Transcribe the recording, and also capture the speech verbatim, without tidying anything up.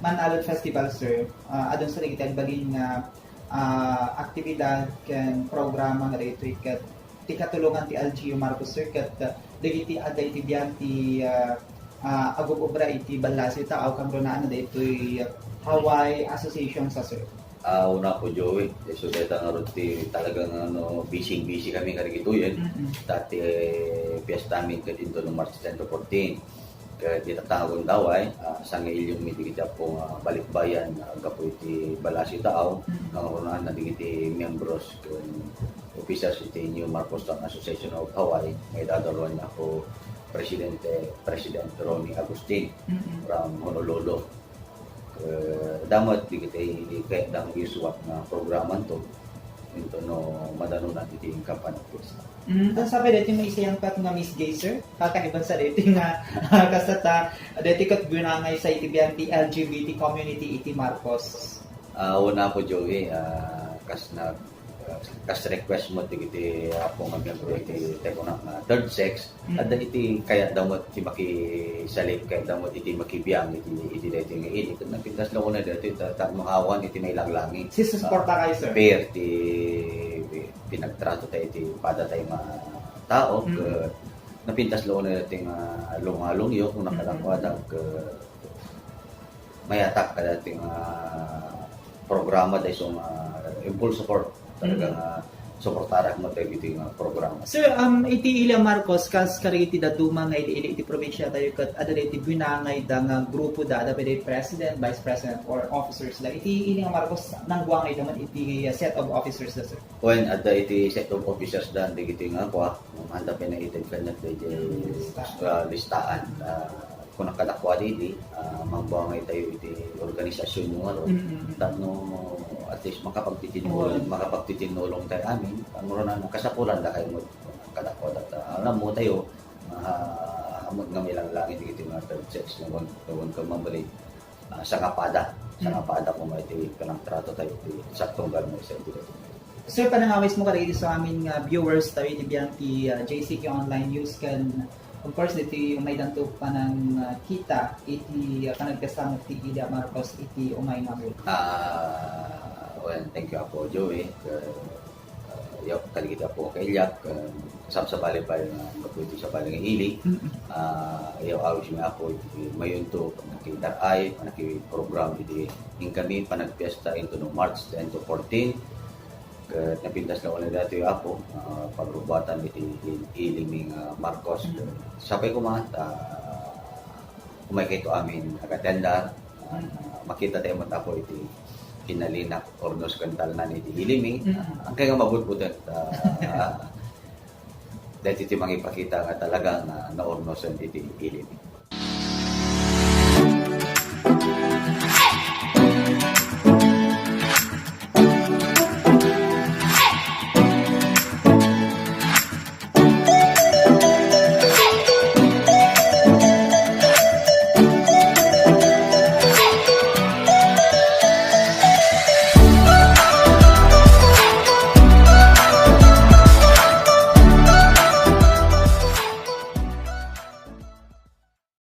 Manalod Festival, sir, ah, adun sa dagiti agbalin nga, ah, aktibidad ken programa nga daytoy ket ti katulongan ti L G U Marcos, sir, ket, ah, dagiti adda iti biag ti, ah, ah, agub-obra iti ballasiw taaw, kangrunaan na daytoy Hawaii Association sa, sir. Ah, una ko, Joey, isu dayta ngarud ti talagang, ano, busy-busy kami kadagitoyen. Mm-mm. Dati, eh, fiesta amin ket inton March ten to fourteen. Ket dita ta nga gundaway, ah, sangailiwmi dagiti Apo nga balikbayan, ah, gapu iti ballasiw taaw, Mm-mm. nga kangrunaan na dagiti miyembros ken officers iti New Marcos Town Association of Hawaii, nga idadaluan ni Apo Presidente, President Ronnie Agustin Mm-mm. from Honolulu. Eh, damat dagiti kayatda nga isuat nga programanto, inton no madanunan iti inka panagpista. Mm, ta sapay daytoy maisayangpet nga Miss Gay, sir? Kakaiban sa daytoy nga, kasta ta, daytoy ket binangay sa iti biag ti L G B T community iti Marcos. Ah, una ko, Joey, ah, kas na, ah, kas request mo dagiti Apo nga miyembro iti, ti kunak nga third sex, Mm. adda iti kayatda met ti makisalip, kayatda met iti makibiang iti, iti daytoy nga ili. Ket napintas la unay daytoy ta, tapno awan iti mailanglangi. Sisusuporta kayo, sir? Fair ti pinagtrato tayo iti padatayo nga tao, Mm. ket napintas la unay daytoy nga lungalungyo, kunam kadakuada, ket mayatak kadaytoy nga programa daytoy nga, ah, in full support. Talaga Mm. nga suportarak met dagiti nga programa. Sir, um, iti Ili a Marcos, kas kadagiti dadduma nga ili-ili iti probinsia tayo, ket adda daytoy binangayda nga grupoda, adda pay daytoy president, vice president, or officers da. Iti Ili a Marcos, nangguangayda met iti set of officers da, sir? Wen, adda iti set of officers da, dagiti nga kua, manda pay naited kaniak daytoy, Mm, lista. ah, listaan. Ah, kunak kadakuada idi, ah, mangbuangay tayo iti organisasyonyo ngarud. Mm, mm, mm. Tapno at least makapagtitinulong, Oo. makapagtitinulong tayo amin. Kangrunaan, kasapulan da kayo mo kadakuada ta. Alam mo tayo, ah, amot nga mailanglangi dagiti nga third sex, nga wan, nga wan ka mamali, ah, sangapada. Mm. Sangapada koma iti panagtrato tayo iti saktunggal mo sa iti Sir, panangawis mo kadagiti sa amin nga viewers tayo iti biang ti, ah, J C Q Online News ken, of course, diti umaydanto panangkita iti, ah, panagkasangit ti Ili a Marcos iti umay nga bulan. Ah, well, thank you, Apo Joey. Ket, ah, yo, kadagiti Apo nga kailiak, ket sabsabali pay nga gapu iti sabali nga ili. Mm-mm. Ah, yo, awismi, Apo, iti mayunto, panagkidar-ay, panagkiprogram iti inkami panagpiesta inton March ten to fourteen. Ket napintas la unay daytoy, Apo, ah, pagrubbuatan iti il-, ilimi nga Marcos. Mm. Sapay koma, ta, umay kayto amin agatendar, ah, Mm. makita tayo met, Apo, iti kinalinak, urnos ken talnan iti ilimi. Mm. Angkay nga mabutbutan, ta, daytoy ti mangipakita nga talaga nga naurnosen iti ilimi.